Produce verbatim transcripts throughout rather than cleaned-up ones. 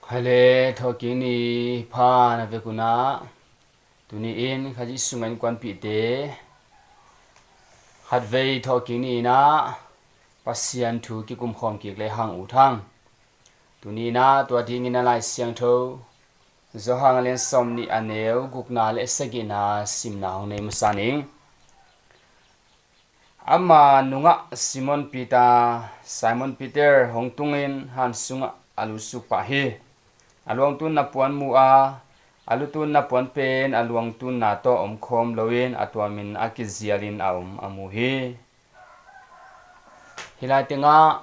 Hale, thawhkik ni pha na vek un ah, tuni in Khazih sungah innkuanpihte khatvei thawhkik ni in ah Pasian thu kikumkhawm kik lehang ut hang. Tuni in ah tua dingin a Lai Siangtho Johan a lian sawmnih, a neu gukna le sagihna simna hong nei masa ning. Ama nungah Simon Peter, Simon Peter hong tungin han sungah a lutsuk pah hi. A luangtunna puan mu a, a lutunna puan pen a luangtunna tawh omkhawm loin a tuamin a kizialin a om a mu hi. Hih lai tengah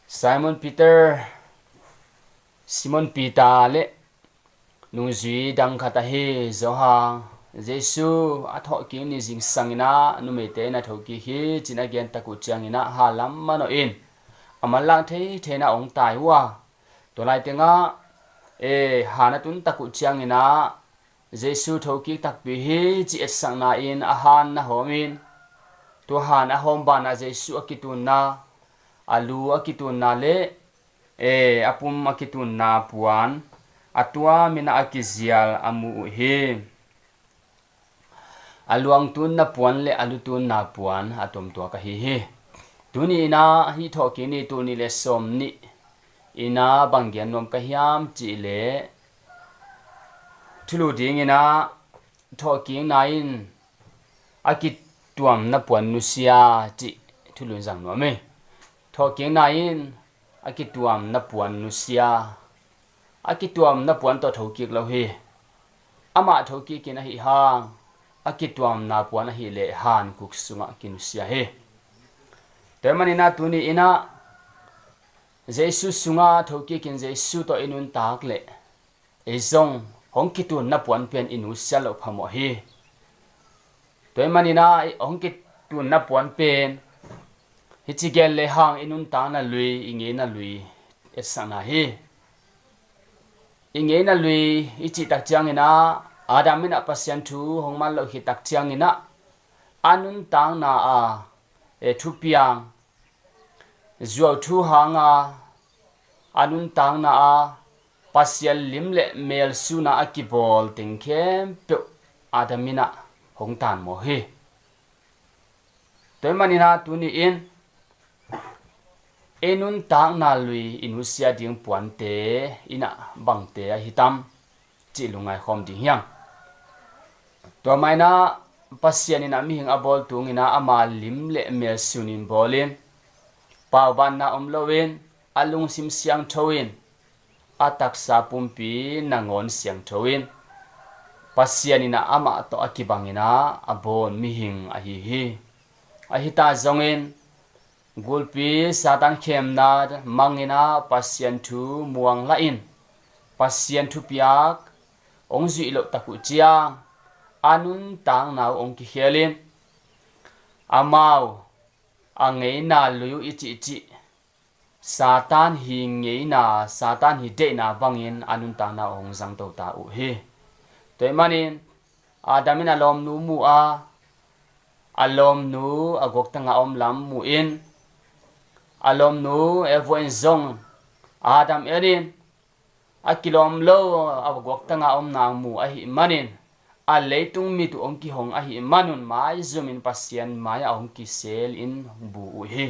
Simon Peter, Simon Peter le nungzui dang khat ahi Johan, Jesu a thawhkik ni zingsang in ah numeite in a thokik hi ci-in a gen tak uh ciangin ah ha lam manawh in a manlang theithei in ah hong tai uh a, tua lai tengah, e, han a tun tak uh ciangin ah Jesu thokik takpi hi ci etsakna in a han na hawm in, tua han a hawm banah Jesu a kitunna, a lu a kitunna le, e, a pum a kitunna puan a tuamin ah a kizial a mu uh hi. A luangtunna puan le a lutunna puan a tuamtuak ahi hi. Tuni in ah hih thawhkik ni tul nih le sawmnih in ah bang gen nuam ka hiam cih leh, thulu dingin ah thawhkikna in a kituamna puan nusia cih thulu in zang nuam hi. Thawhkikna in a kituamna puan nusia, a kituamna puan tawh thokik lo hi. Amah thokik in ahih hang a kituamna puan ahih leh han kuk sungah kinusia hi. Tua ahih manin ah tuni in ah Jesu sungah thokik in Jesu tawh i nuntak leh ei zong hong kitunna puan pen i nusia loh phamawh hi. Tua ahih manin ah hong kitunna puan pen hih ci gen lehang i nuntakna lui, i ngeina lui etsakna hi. I ngeina lui i cih tak ciangin ah Adam in ah Pasian thu hong man loh khit tak ciangin ah a nuntakna a, e, thupiang, zuau thu hanga a nuntakna a Pasian lim le mel suna a kibawl teng khempeuh Adam in ah hong tan mawk hi. Tua ahih manin ah tuni in i nuntakna lui i nusia ding puante in ah bangte ahi tam cih lungngai khawm ding hi hang. Tua mah in ah Pasian in ah mihing a bawl tungin ah ama lim le mel sunin bawlin, paubanna om loin, a lungsim siangtho in, a taksa pumpi nangawn siangtho in, Pasian in ah amah tawh a kibangin ah a bawl mihing ahi hi. Ahi ta zongin gulpi Satan khemna mangin ah Pasian thu muang lahin, Pasian thupiak hong zuih loh tak uh ciang a nuntakna uh hong kikhelin, amau a ngeina lui uh i cihcih Satan hi ngeina, Satan hi deihna bangin a nuntakna uh hong zangto ta uh hi. Tua ahih manin Adam in a lawmnu mu a, a lawmnu a guaktanga om lam muin, a lawmnu Eva in zong Adam en in a kilawm lo a guaktanga omna mu ahih manin a leitung mit uh hong kihong ahih manun maizumin Pasian mai-ah hong kisel in bu uh hi.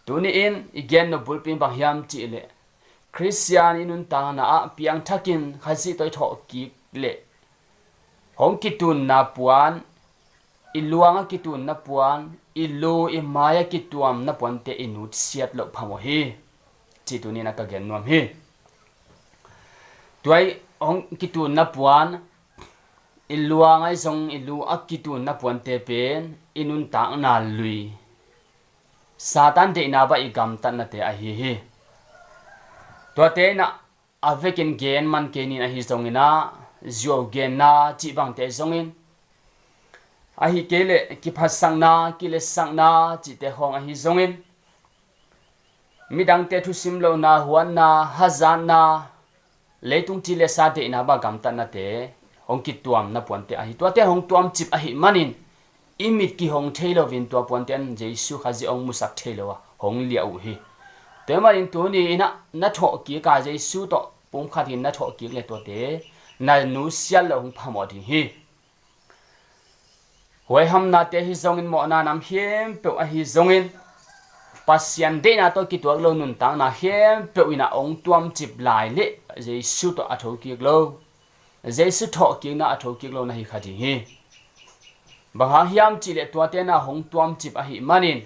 Tuni in i gen nop bulpi in bang hiam cih leh, Khristian i nuntakna ah piangthakin Khazih tawh i thawhkik leh hong kitunna puan, i luang a kitunna puan, i lu i mai a kituamna puante i nutsiat loh phamawh hi, cih tuni in a ka gen nuam hi. Tua i hong kitunna puan, i luang ahi zong i lu a kitunna puante pen i nuntakna lui, Satan deihna bang i gamtatnate ahi hi. Tuate in ah a vekin gen man kei ning ahi zongin ah, zuau genna cih bangte zongin, ahih kei leh kiphatsakna, kiletsakna cihte khawng ahi zongin, midangte thusim lohna, huatna, hazatna, leitung ci le sa deihna bang gamtatnate hong kituamna puante ahi. Tuate hong tuamcip ahih manin i mit kihong thei loin tua puante in Jesu Khazih hong musak thei lo a hong liah uh hi. Tua ahih manin tuni in ah na thawhkik a, Jesu tawh pumkhat in na thawhkik le tuate na nusiat loh hong phamawh ding hi. Huaihamnate ahi zongin, mawhna nam khempeuh ahi zongin, Pasian deihna tawh kituak lo nuntakna khempeuh in ah hong tuamcip lai leh Jesu tawh a thokik lo, Jesu thawhkikna a thokik lo na hi kha ding hi. Bang hang hiam cih leh tuate na hong tuamcip ahih manin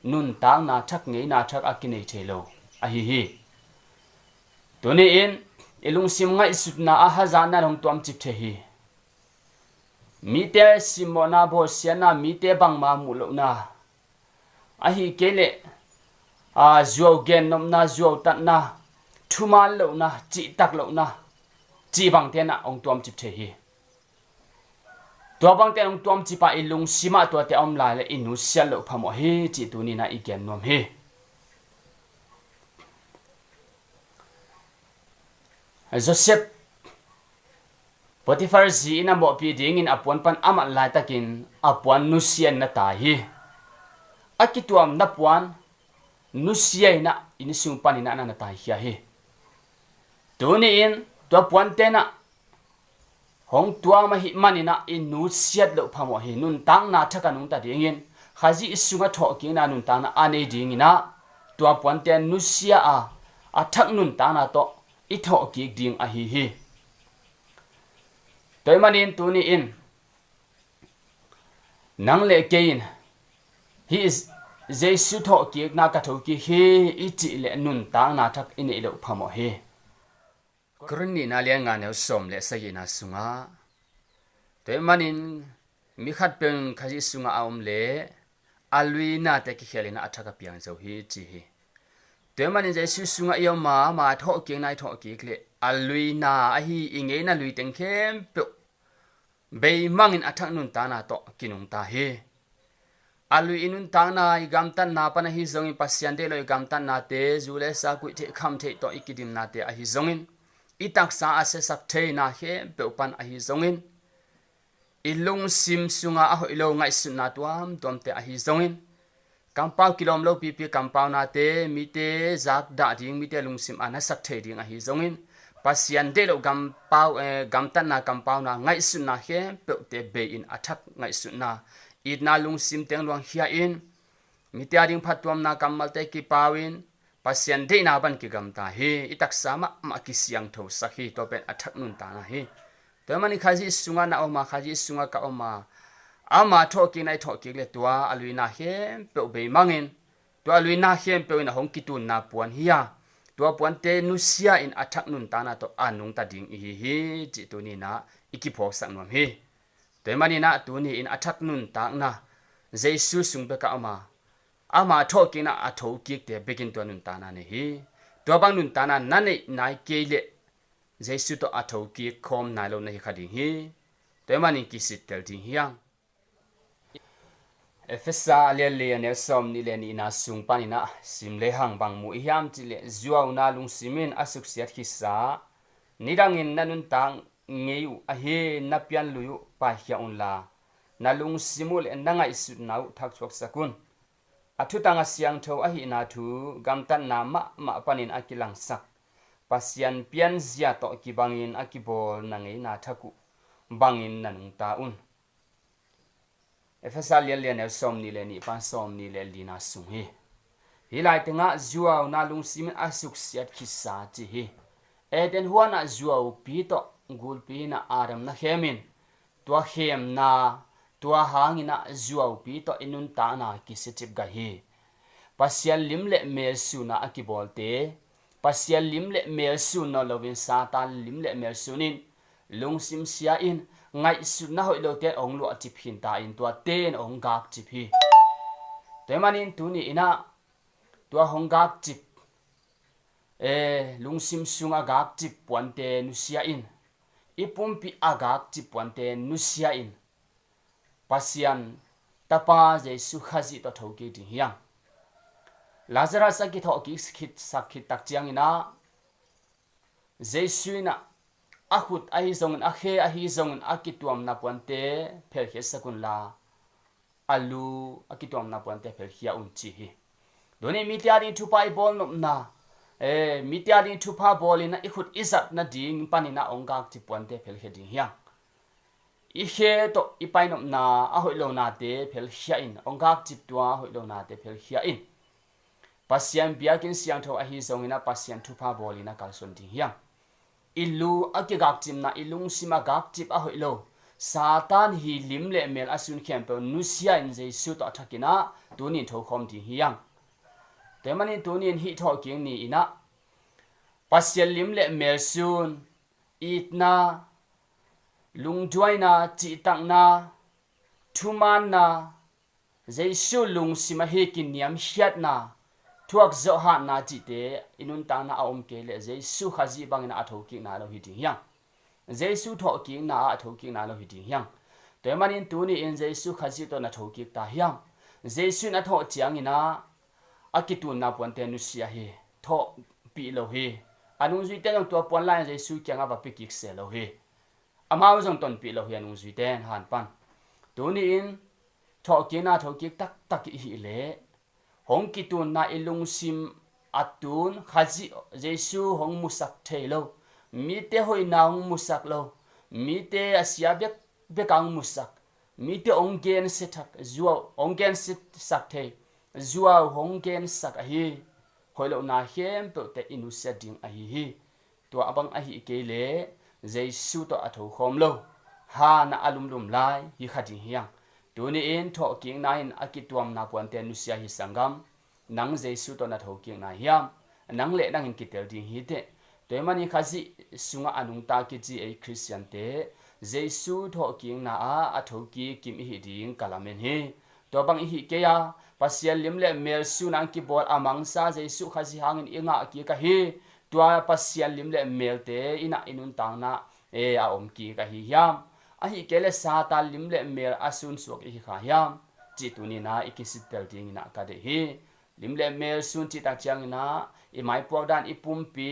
nuntakna thak, ngeina thak a kinei thei lo ahi hi. Tuni in i lungsim ngaihsutna ah hazatna in hong tuamcip thei hi. Mite simmawhna, bawlsiatna, mite bangmah muh lohna, ahih kei leh, aa, zuau gennopna, zuau tatna, thuman lohna, cihtak lohna, cih bangte in ah hong tuamcip thei hi. Tua bangte in ah hong tuamcip a, i lungsim ah tuate a om lai leh i nusiat loh phamawh hi cih tuni in ah i gen nuam hi. Joseph, Potifar zi in a mawhpih dingin a puan pan a mat laitakin a puan nusia in na tai hi. A kituamna puan nusia in ah inn sung panin ah na na taikhia hi. Tuni in tua puante in ah hong tuam ahih manin ah i nusiat loh phamawh hi. Nuntakna thak a nungta dingin, Khazih sungah thawhkikna nuntakna a nei dingin ah tua puante nusia a, a thak nuntakna tawh i thawhkik ding ahi hi. Tua ahih manin tuni in nang le kei in, hih Jesu thawhkikna ka thokik hi i cih leh nuntakna thak i neih loh phamawh hi. Korin nihna lian nga, neu sawm le sagihna sungah, tua ahih manin mi khatpeuh in Khazih sungah a om leh a luinate kikhel in ah a thak a piang zo hi ci hi. Tua ahih manin Jesu sungah i om a, ama thawhkikna i thawhkik leh a luina ahi i ngeina lui teng khempeuh beimangin a thak nuntakna tawh kinungta hi. A lui i nuntakna, i gamtatna pan ahi zongin, Pasian deih lo i gamtatnate, zu le sa, kuih theih kham theih tawh i kidimnate ahi zongin, i taksa a siasak theihna khempeuh pan ahi zongin, i lungsim sunga a hoih lo ngaihsutna tuamtuamte ahi zongin, kampau kilawm lo pipi kampaunate, mite zakdah ding, mite lungsim a nasak thei ding ahi zongin, Pasian deih lo kampau, eh, gamtatna kampauna ngaihsutna khempeuhte bei in a thak ngaihsutna, itna lungsim teng luangkhia in, mite a ding phattuamna kammalte kipau in, Pasian deihna ban kigamta hi. I taksa mahmah kisiangthosak hi. Tua pen a thak nuntakna hi. Tua ahih manin Khazih sungah na om a, Khazih sungah ka om a, ama thawhkikna i thawhkik leh tua a luina khempeuh beimangin, tua a luina khempeuh in a hong kitunna puan hi a, tua puante nusia in a thak nuntakna tawh a nungta ding i hi hi cih tuni in ah i kiphawksak nuam hi. Tua ahih manin ah tuni in a thak nuntakna, Jesu sung bek a om a, ama thawhkikna a thokikte bekin tua nuntakna nei hi. Tua bang nuntakna na neih nai kei leh Jesu tawh a thokik khawm nai lo na hi kha ding hi. Tua ahih manin kisittel ding hi hang. Efesa a lian li, a neu sawmnih le nihna sung panin ah sim lehang bang mu i hiam cih leh, zuauna lungsim in a suksiat khitsa, nidangin na nuntak ngei uh ahi na pianlui uh paikhia unla, na lungsim uh le na ngaihsutna uh thaksuaksak un. A thutang a siangtho ahihna thu, gamtatna mahmah panin a kilangsak, Pasian pianzia tawh kibangin a kibawl na ngeina thak uh bangin na nungta un. Efesa lian li, a neu sawmnih le nih pan sawmnih le lina sung hi. Hih lai tengah zuauna lungsim in a suksiat khitsa ci hi. Eden huanah zuaupi tawh gulpi in ah Adam na khemin, tua khemna, tua hangin ah zuaupi tawh i nuntakna kisiacip gai hi. Pasian lim le mel sunna a kibawlte, Pasian lim le mel sun nawn loin Satan lim le mel sunin lungsim sia in ngaihsutna hoih lote hong luahcip khinta in tuate in hong gakcip hi. Tua ahih manin tuni in ah tua hong gakcip, eh, lungsim sung a gakcip puante nusia in, i pumpi a gakcip puante nusia in, Pasian Tapa Jesu Khazih tawh thokik ding hi hang. Lazarus a kithawhkik khit, sak khit tak ciangin ah, Jesu in ah a khut ahi zongin, a khe ahi zongin a kituamna puante phelkhiatsak unla, a lu a kituamna puante phelkhia un ci hi. Tuni mite a ding thupha i bawl nopna, eh, mite a ding thupha bawlin ah i khut i zat nading panin ah hong gakcip puante phelkhia ding hi hang. I khe tawh i pai nopna a hoih lonate phelkhia in, hong gakcip tua a hoih lonate phelkhia in. Pasian biakinn siangtho ahi zongin ah Pasian thupha bawlin ah kalsuan ding hi hang. I lu a kigakcipna, i lungsim a gakcip a hoih lo Satan hi lim le mel a sun khempeuh nusia in Jesu tawh a thakin ah tunin thokhawm ding hi hang. Tua ahih manin tunin hih thawhkik ni-in ah Pasian lim le mel sun, itna, lungduaina, cihtakna, thumaanna, Jesu lungsim ahi kiniamkhiatna, thuakzawh hatna cihte i nuntakna a om kei leh Jesu Khazih bangin a thokik nai lo hi ding hi hang. Jesu thawhkikna ah a thokik nai lo hi ding hi hang. Tua ahih manin tuni-in Jesu Khazih tawh na thokik ta hiam? Jesu in a thawh ciangin ah a kitunna puante nusia hi. Thawhpih lo hi. A nungzuite zong tua puan lai-in Jesu kiangah va pia kik se lo hi. Amau zong tonpih lo hi a nungzuite hanpan. Tuni-in thawhkikna thokik taktak i hih leh hong kitunna i lungsim a tun Khazih Jesu hong musak thei lo, mite hoihna hong musak lo, mite a sia bekbek a hong musak, mite hong gensia thak, zuau hong gensiasak thei, zuau hong gensak ahi, hoih lohna khempeuhte i nusia ding ahi hi. Tua a bang ahih kei leh Jesu tawh a thokhawm lo, hanah a lumlum lai hi kha ding hi hang. Tuni-in thawhkikna in a kituamna puante nusia hi sanggam. Nang Jesu tawh na thokik nai hiam? Nang le nang in kitel ding hi teh. Tua ahih manin Khazih sungah a nungta kici ei Khristiante Jesu thawhkikna ah a thokik kim i hih ding ka lamen hi. Tua bang i hih kei a, Pasian lim le mel sun a hong kibawl a mangsa Jesu Khazih hangin i ngah kik ahi. Tua Pasian lim le melte in ah i nuntakna ah a om kik ahi hiam? Ahih kei leh Satan lim le mel a sunsuak i hi kha hiam? Cih tuni-in ah i kisittel dingin ah ka deih hi. Lim le mel sun cih tak ciangin ah i maipuak dan, i pumpi,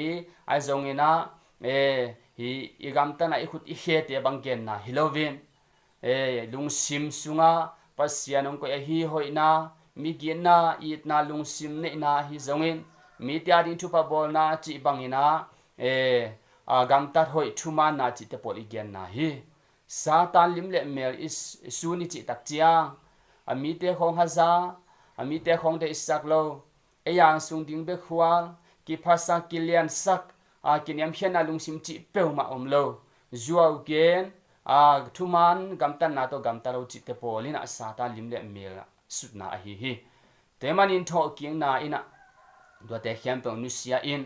ahi zongin ah, eh, hi, i gamtatna, i khut i khete bang genna hi loin, eh, lungsim sungah Pasian hong koih ahi hoihna, migitna, itna, lungsim neihna ahi zongin, mite a ding thupha bawlna cih bangin ah, eh, a gamtat hoih thumaanna cihte pawl i genna hi. Satan lim le mel i s-, sun i cih tak ciang, a mite khawng haza, a mite khawng deihsak lo, ei ang sung ding bek khual, kiphasak, kiliansak, a kiniamkhiatna lungsim cih peuhmah om lo, zuau gen, a thumaan gamtatna tawh gamta lo cihte pawl in ah Satan lim le mel sutna ahi hi. Tua ahih manin thawhkikna in ah tuate khempeuh nusia in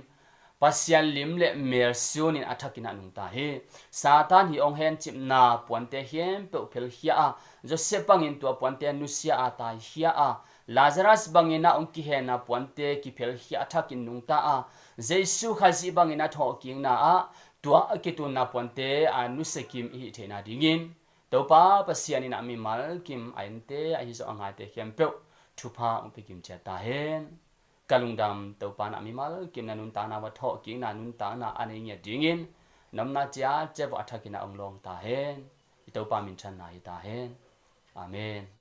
Pasian lim le mel sun in a thakin ah nungta hi. Satan hi hong hencipna puante khempeuh phelkhia a, Josef bangin tua puante nusia a, taikhia a, Lazarus bangin ah hong kihenna puante kiphelkhia a thakin nungta a, Jesu Khazih bangin a thawhkikna ah tua a kitunna puante a nusia kim i hih theihna dingin Topa Pasian in ah mimal kim a ente ahi zong a ngaite khempeuh thupha hong pia kim ciat ta hen. Ka lungdam, Topa in ah mimal kim na nuntakna uah thawhkikna nuntakna a nei ngiat dingin na omna ciat ciat uah a thakin ah hong lawng ta hen. I Topa minthanna hi ta hen. Amen.